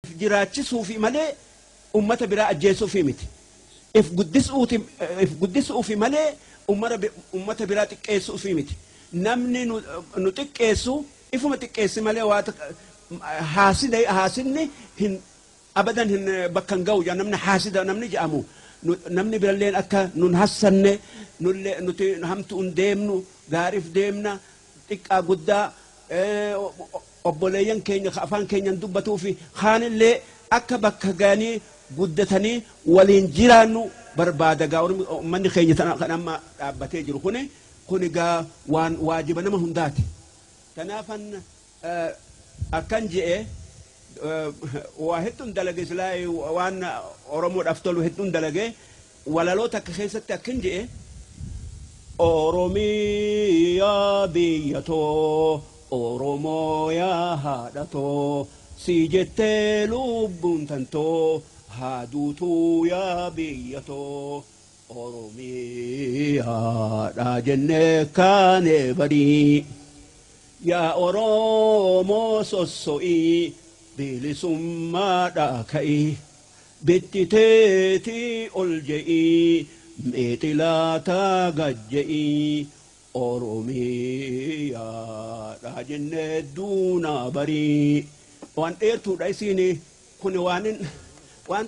If jiraachisuufi malee ummata biraa ajjeesuufi miti. If guddisuuti if guddisuufi malee ummata biraa xiqqeessuufi miti. Namni nu nu xiqqeessu ifuma xiqqeessi malee waa haasida haasidni hin abadan hin bakka hin ga'u jedha namni haasida namni jedhamu namni biralleen akka nun hassanne nullee nuti hamtuun deemnu gaariif deemna xiqqaa guddaa obboleeyyan keenya ka afaan keenyan dubbatuu fi kaanillee akka bakka ga'anii guddatanii waliin jiraannu barbaada. Gaa ummanni keenya tana kan amma dhaabbatee jiru kuni kuni gaa waan waajiba nama hundaati. Tanaafan akkan je'e waa hedduun dalage silaa waan Oromoodhaaf tolu hedduun dalage walaloo takka keessatti akkan je'e: Oromiyaa biyya too, Oromoo yaa haadha too, si jettee lubbuun tantoo haa duutuu yaa biyya too, Oromiyaadha jennee kaane barii. Yaa Oromoo sosso'ii bilisummaadha ka'ii bitti teetii ol je'ii meexilaataa gad je'ii Oromiyaadha jennee duunaa barii. Waan dheertuudha isiin kun waan waan.